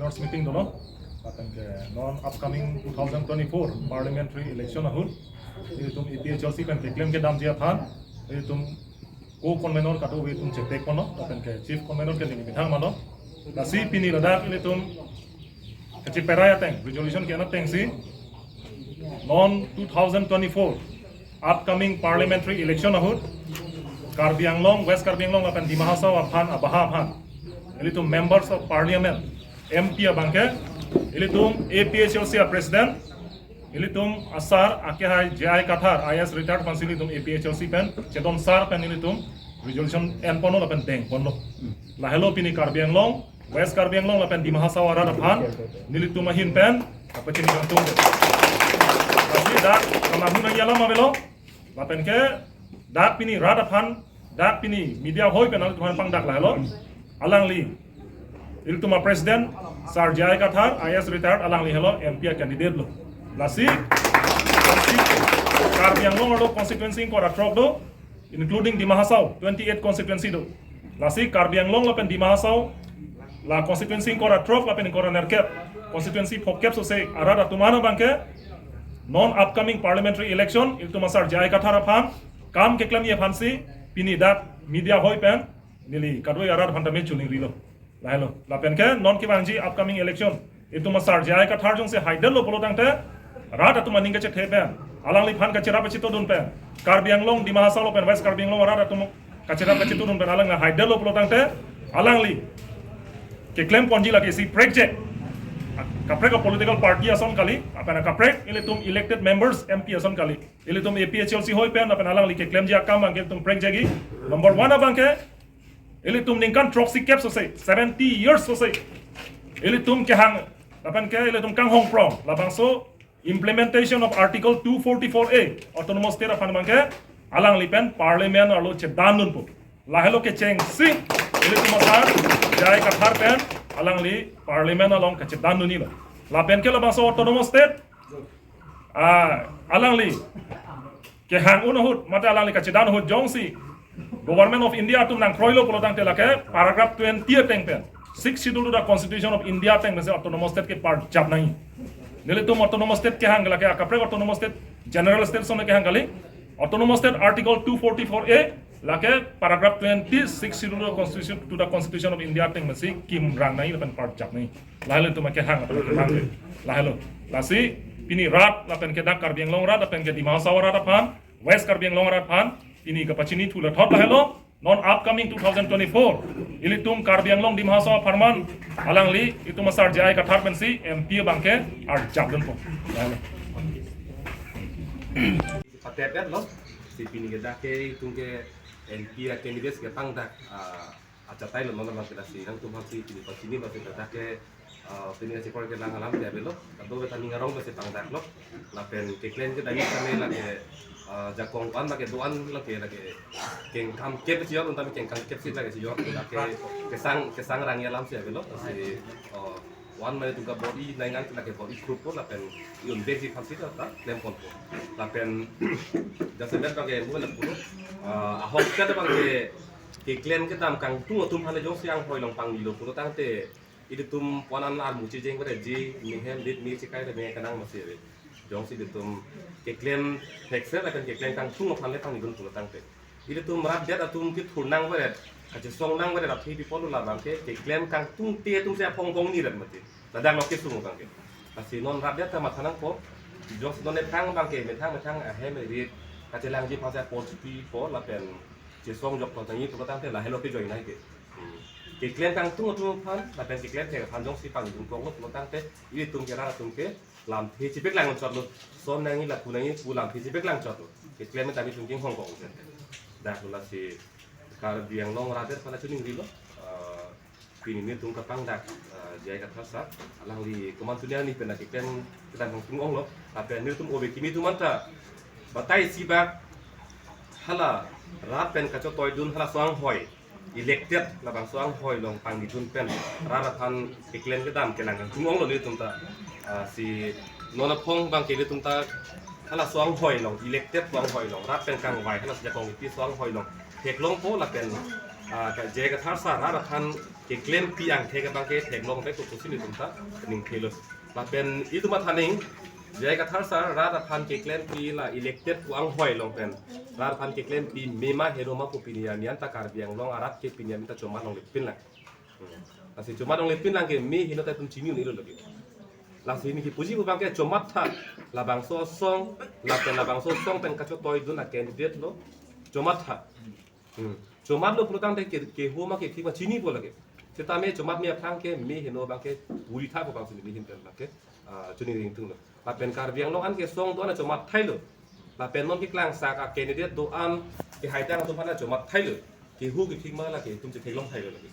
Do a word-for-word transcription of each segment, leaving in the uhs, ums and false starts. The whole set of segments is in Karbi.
First meeting dolo, lapen ke non upcoming two thousand twenty-four parliamentary election ahut, ilitum A P H L C pen keklem kedamji aphan, ilitum co-convenor kadokave atum chepek ponlo, lapen ke chief convenor ke neli methang mano. Lasi pini ladak ilitum kacheperai ateng, resolution ke-en atengsi, non two thousand twenty-four upcoming parliamentary election ahut, Karbi Anglong, West Karbi Anglong lapen Dima Hasao aphan, abaha aphan, ilitum members of parliament, M P abangke, ilitum A P H L C a president, ilitum asar akehai J I Kathar, I A S retired aphansi ilitum A P H L C pen, chedon sar pen ilitum resolution en ponlo lapen deng ponlo. Lahelo pini Karbi Anglong, West Karbi Anglong lapen Dima Hasao arat aphan, nelitum ahin pen, kapachini kangtung. Lasi dak, kemahun nangji alam avelo, lapen ke, dak pini rat aphan, dak pini media hoi pen nangtum aphan pangdak lahelo. Alangli, ilitum a president, Sar J I Kathar, I A S retired, alangli helo M P a candidate lo. Lasi, lasi, Karbi Anglong arlo constituency ingkoi ra throk do, including Dima Hasao, twenty-eight constituency do. Lasi Karbi Anglong lapen Dima Hasao, la constituency ingkoi ra throk lapen ingkoi ra nerkep, constituency phokep sose arat atum an abangke, non upcoming parliamentary election, ilitum asar J I Kathar aphan, kam keklemji aphansi, pini dak media hoi pen, neli kadokave arat aphan tame chuning rilo. Lahelo. Lapen ke non kevangji upcoming election, itum asar J I Kathar jongsi haidetlo pulo tangte, rat atum aning kachethe pen, alangliphan kacherap kachetudun pen, Karbi Anglong, Dima Hasao lapen West Karbi Anglong rat atum kacherap kachetudun pen alangli haidetlo pulo tangte, alangli keklem ponji lake isi prekjek. Kaprek a political party ason kali, apana kaprek ilitum elected members M P ason kali. Ilitum A P H L C hoi pen, apana alangli keklemji akam abangke ilitum prekjekji. Number one abangke, ilitum ningkan throksi kep sose, seventy years sose, ilitum kehang, lapen ke ilitum kanghong prong, labangso implementation of Article two forty-four A, Autonomous State aphan abangke, alangli pen Parliament arlo chedandunpo. Lahelo kechengsi, ilitum asar, J I Kathar pen, alangli Parliament along kachedandunji lo. Lapen ke labangso Autonomous State, ah, alangli kehang un ahut, mate alangli kachedan ahut jongsi Government of India atum nangkroilo pulo tangte lake paragraph twenty ateng pen, Sixth Schedule to the Constitution of India ateng pensi Autonomous State keparjap nangji. Nelitum Autonomous State kehang lake akaprek Autonomous State, General State ason kehang kali. Autonomous State Article two forty-four A, lake paragraph twenty, Sixth Schedule to the Constitution, to the Constitution of India ateng pensi kimrang nangji lapen parjap nangji. Lahelo itum akehang, lapen kehang. Lahelo. Lasi, pini rat, lapen ke dak Karbi Anglong rat, lapen ke Dima Hasao rat aphan, West Karbi Anglong rat aphan, pini kapachini thula thot lahelo, non upcoming two thousand twenty-four, ilitum Karbi Anglong Dima Hasao apharman, alangli, itum asar J I Kathar pensi, M P abangke, arjapdunpo. Lahelo. Patep lo, si pini ke dak ke itum ke M P a candidates ke pangdak, ah, achatai lo non abangke lasi nangtum aphansi pini pachini basi dak ke, ah, pini kachekor kelang alam ke avelo. Kadokave ta ning arong basi pangdaklo. Lapen keklem kedam tame lake, ah, jakong an lake do-an lake lake kengkam kep si jor, untame kengkam kep si lake si jor. Lake kesang, kesang rang alam si avelo. Si, oh, one mane itum kabor-i nangji lake bor-i group po lapen i-un bek si aphansi ta klem ponpo. Lapen jasemet abangke mo lapu, ah, ahok kat abangke keklem kedam kangtung atum aphan jongsi anghoi along pangnilo pulo tangte, ilitum ponan armu chijeng pada ji, mihem lit mi chikai le me kanang masi ave. Jongsi ilitum keklem thekser lapen keklem kangtung aphan le pangnidun pulo tangte, ilitum rat det atum kethur nang veret, kachesong nang veret, rat hi people labangke keklem kangtungte atum si aphong pongniret mati. Ladak lo kesung abangke. Lasi non rat det ta matha nangpo. Jongsi non methang abangke, methang methang ahem erit kachelangji aphansi apor chipipo lapen chesong jok nangji pulo tangte lahelo kejoi nai ke. Hmm. Keklem kangtung atum aphan, lapen keklem thek aphan jongsi pangnidun konglo pulo tangte, ilitum ke rat atum ke lamthe chipeklang chotlo. Son nangji lapu nangji pu lamthe chipeklang chotlo. Keklem tame itum ke hong kong jen. Dak lo lasi Karbi Anglong rat det aphan chuning rilo. Ah, pini nelitum kapangdak, ah, J I Kathar sir, alangli komantu ni ani pen keklem kedam kangtung onglo. Lapen nelitum ove kimi atum anta batai si bak hala rat pen kachetoidun hala so-anghoi elected labangso anghoi along pangnidun pen rat aphan keklem kedam kelang kangtung onglo nelitum ta. Ah, si non aphong abangke nelitum ta hala so-anghoi along, elected so-anghoi along, rat pen kangvai hala si jakong iti so-anghoi along theklongpo lapen, ah, ka J I Kathar sir rat aphan keklempi angthek abangke theklongvek ko pusi netum ta ning thelo. Lapen itum athaning J I Kathar sir rat aphan keklempi la elected pu anghoi along pen rat aphan keklempi mema heno ma pu pini arni an ta Karbi Anglong arat ke pini arni ta chomat longle pinlang. Hmm. Lasi chomat longle pinlang ke me heno ta itum chini un-elo lagi. Lasi neli kipuji pu abangke chomat tha, labangso asong, lapen labangso asong pen kachotoi dun a candidate lo chomat tha. Hmm. Chomatlo pulotangte ke, kehoma kethik ma chinipo lagi. Setame chomat me aphrang ke me heno abangke puri tha pu abangsi neli ahin pen abangke, ah, choningri ingtunglo. Lapen Karbi Anglong an ke asong do-an chomat thailo. Lapen non keklangsak a candidate do-an ke haitang atum aphan chomat thailo. Keho kethik ma lake itum chetheklong thailo lagi.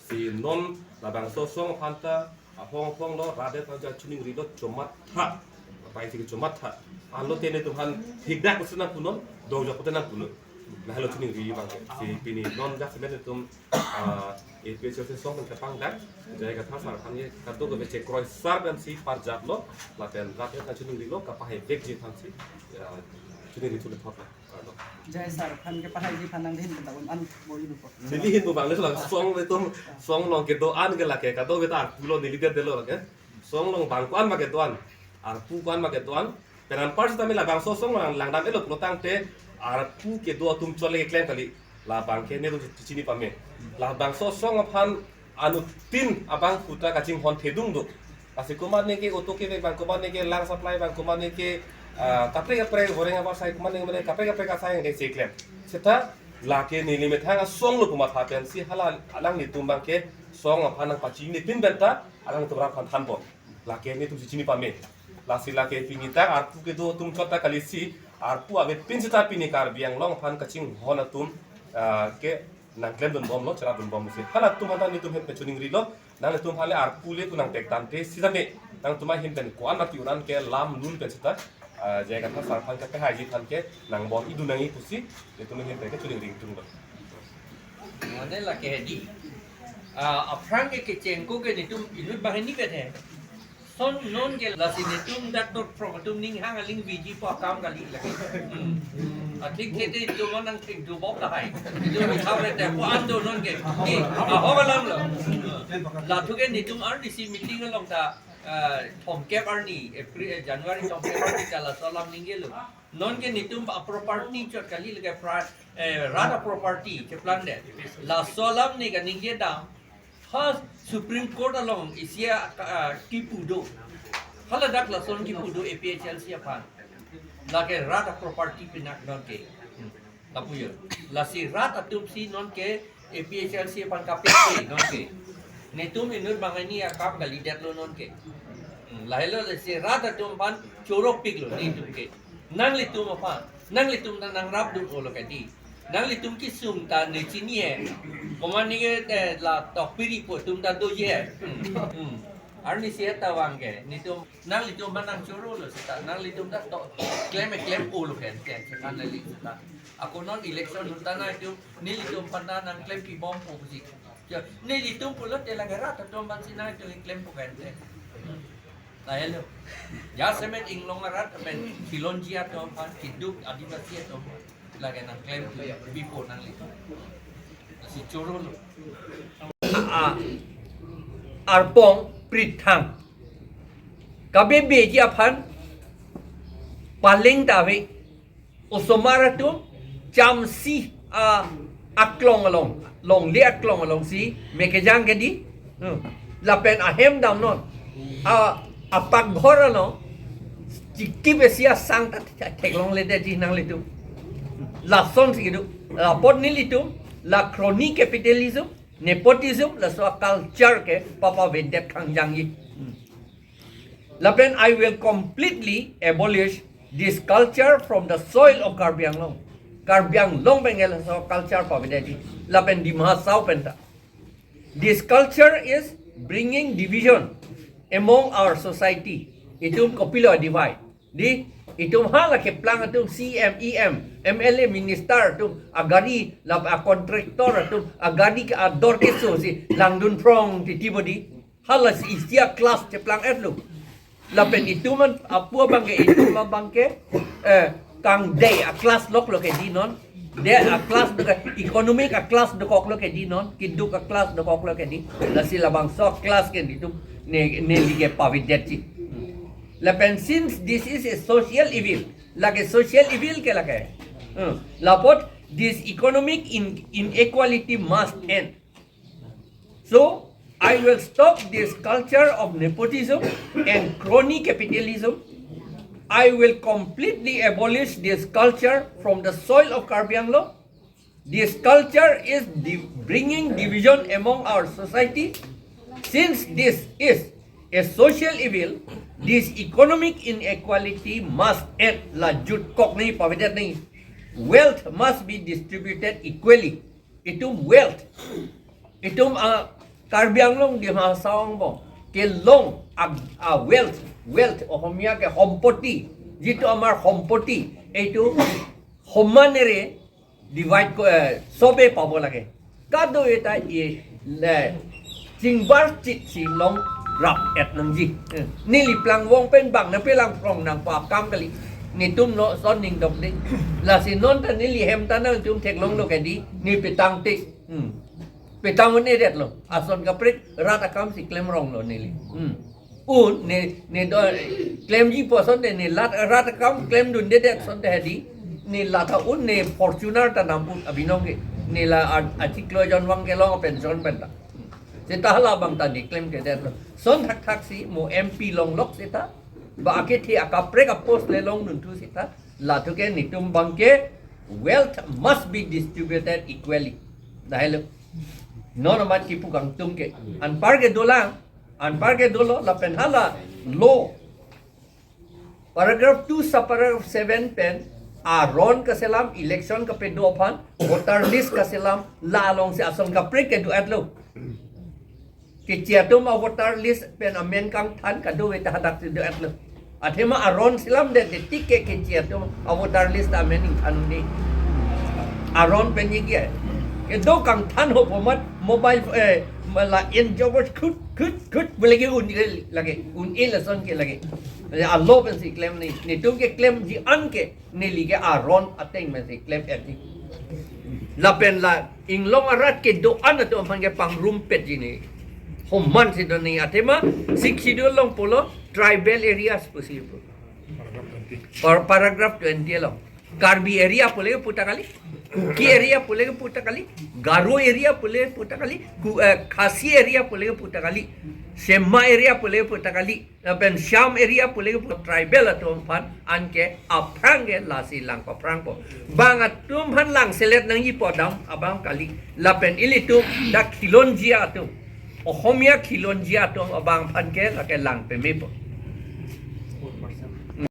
Si non labangso asong aphan ta ahong ahong lo, rat det aphan ta choningrilo, chomat tha. Pai si ke chomat tha. Anlo te netum aphan thikdak pusi nangpunon, dongjok pute nangpunon. Lahelo choningri abangke. Si pini non jasemet netum, ah, A P H L C asong pen kapangdak, J I Kathar sir aphan ke kadokave chekroi sar pen si parjaplo, lapen rat det aphan choningrilo, kapahai vekji aphan si, ya, choningri thule thot lo. J I sir aphan ke pahai ji aphan nangli ahin pen ta un-an bor-ilupo. Neli ahin pu abang le la asong netum asong along kedo-an ke lake kadokave ta arpu lo neli det detlo lake. Asong along bang ko-an ma kedo-an, arpu ko-an ma kedo-an. Pen anpar setame labangso asong lang langdam-etlo pulotangte arpu kedo atum chot le keklem kali. Labang ke netum chini pame. Labangso asong aphan anuttin abang puta kachinghon thedung do. Lasi komatne ke auto kevek abang, komatne ke lang supply abang, komatne ke, ah, kaprek kaprek goreng abar sai, komatne komatne kaprek kaprek asai angdeng si keklem. Seta lake neli methang asong lo pu matha pen si hala alanglitum abangke asong aphan nangpachini pin pen ta alanglitum rat aphan thanpo. Lake netum si chini pame. Lasi lake pini ta arpu kedo atum chot ta kali si arpu avepin seta pini Karbi Anglong aphan kachinghon atum, ah, ke nangklemdunbomlo, cherapdunbomlo si. Halatum aphan ta netum ahin pen choningrilo, nanglitum aphan le arpu le tu nangtekdamte setame nangtum ahin pen ko-an mati un-an ke lam lun pen seta, ah, J I Kathar sir aphan ke pehai ji aphan ke nangbor-idun nangji pusi netum ahin pen ke choningri ingtunglo. Mane lake hedi. Ah, aphrang ke kechengko ke netum inut banghini pen he. Lason non ke lasi netum dak dot prong atum ning hang aling biji pu akam kali lake. Hmm. Athik ke te itum nangthik dubok lahai. Itum bihar le te pu an do non ke. Ke, ah, ho alam lo. Lathu ke netum arnisi meeting along ta, ah, thomkep arni, April, eh, January thomkep arni ta laso alam ningjelo. Non ke netum a-property chot kali lake pra-, eh, rat a-property cheplang det. Laso alam ne kaningje dam. Ha Supreme Court along isi a, ah, kipu do. Haladak lason kipu do A P H L C aphan. Lake rat a-property pinak non ke. Hmm. Lapu yo. Lasi rat atum si non ke A P H L C aphan kapekpe non ke. Netum inut banghini akam kalidetlo non ke. Hmm, lahelo lasi rat atum aphan choro piklo netum ke. Nanglitum aphan, nanglitum ta nangrapdun-olo ke di. Nanglitum kesung ta ne chini he. Komatne ke te la tokpiri pu atum ta doji he. Hmm, hmm. Arnisi ta vang ke. Netum, nanglitum aphan nangchorolo seta. Nanglitum ta to klem klem-olo ke. Te, sekan lali seta. Ako non election dun ta nangtum, nelitum aphan ta nangklempibompo pusi. Ya, nelitum pulote lake rat atum aphan si nangtum klempo ke ante. Lahelo. Jasemet inglong arat pen khilonji atum aphan, keduk Adivasi atum aphan lake nangklempipo nanglitum. Si chorolo. Ah, arpong prithang. Kabebeji aphan paleng ta ave. Osomar atum chamsi a aklong along, longle aklong along si me kejang ke di. Hmm. Lapen ahem damnon. A, apakghor along chikti besi asang ta theklongledetji nanglitum. Lason si kedo. Lapot nelitum la crony capitalism, nepotism, laso a-culture ke papavedet kangjangji. Hmm. Lapen I will completely abolish this culture from the soil of Karbi Anglong. Karbi Anglong pen ke laso culture pavedetji. Lapen Dima Hasao pen ta. This culture is bringing division among our society. Itum kopilo divide. Di, itum hala keplang atum C M, E M, M L A, minister atum, agari, lap a-contractor atum, agari ke ador keso si langdun prong titi bo di. Hala si isi a-class cheplang-etlo. Lapen itum an apu abangke, itum abangke, eh, kangdei a-class loklo ke di non. De a class dokok, economic a class dokoklo ke di non, keduk a class dokoklo ke di. Lasi labangso a class ke di tum ne, neli ke pavedetji. Lapen since this is a social evil, lake social evil ke lake. Hmm. Lapot this economic in, inequality must end. So, I will stop this culture of nepotism and crony capitalism. I will completely abolish this culture from the soil of Karbi Anglong. This culture is di- bringing division among our society. Since this is a social evil, this economic inequality must end. La jutkok nangji, pavedet nangji. Wealth must be distributed equally. Itum wealth, itum a Karbi Anglong, Dima Hasao angbong kelong a, a wealth, wealth Ohomia ke সম্পত্তি, যিটো আমাৰ সম্পত্তি, এইটো সমানেৰে divide ক-, এ, চবে পাব লাগে। Kadokave ta i le chingbar chit si longrap-et nangji. Eh, neli plangvong pen bang ne pelang prong nangpo akam kali. Netum non ason ning dokde. Lasi non ta neli hem ta nangtum theklonglo ke di, ne petang te. Hmm. Petang un-edetlo. Ason kaprek rat akam si klemronglo neli. Hmm. Un, ne, ne do, klemji pu ason te, ne lat, rat akam klemdundedet ason te hedi. Ne lat a un, ne Fortuner ta nam put abinong ke. Ne la a, achiklo jonvang kelong pension pen ta. Seta hala bang ta ne klemkledetlo. Ason thakthak si mo M P longlok seta. Ba akethe akaprek a post le longdunthu seta. Latum ke netum bang ke wealth must be distributed equally. Dahai lo. Non amat kipu kangtung ke. Anpar ke dolang, anpar ke dolo, lapen hala law paragraph two subparagraph seven pen aron kaselam, election kapedo aphan, voter list kaselam, la alongsi ason kaprek kedo-etlo. Keche atum a voter list pen amen kangthan kadokave ta hadak si do-etlo. Athema aron selamdetde tik ke keche atum a voter list amen ingthan un-e. Aron pen ye ke. Kedo kangthan ho pomat mobile, eh, mala en jogos khut, khut, khut, pu lake un-e lake, un-e lason ke lake. Alo pensi klem nangji, netum ke klemji an ke. Neli ke aron ateng pensi klem-etji. Lapen la inglong arat kedo-an atum aphan ke pangrumpetji ne. Homan si do ne athema Sixth Schedule along pulo tribal areas pusi pu. Par-, paragraph twenty along. Karbi area pule puta kali. Kuki area pule puta kali. Garo area pule puta kali. Ku-, eh, Khasi area pule puta kali. Semma area pule puta kali. Lapen Cham area pule ke pu tribal atum aphan anke aphrang ke lasi lang paphrangpo. Bang atum aphan langselet nangjipo dam abang kali. Lapen ilitum dak khilonjia atum, Ohomia khilonjia atum abang aphan ke lake lang pamepo.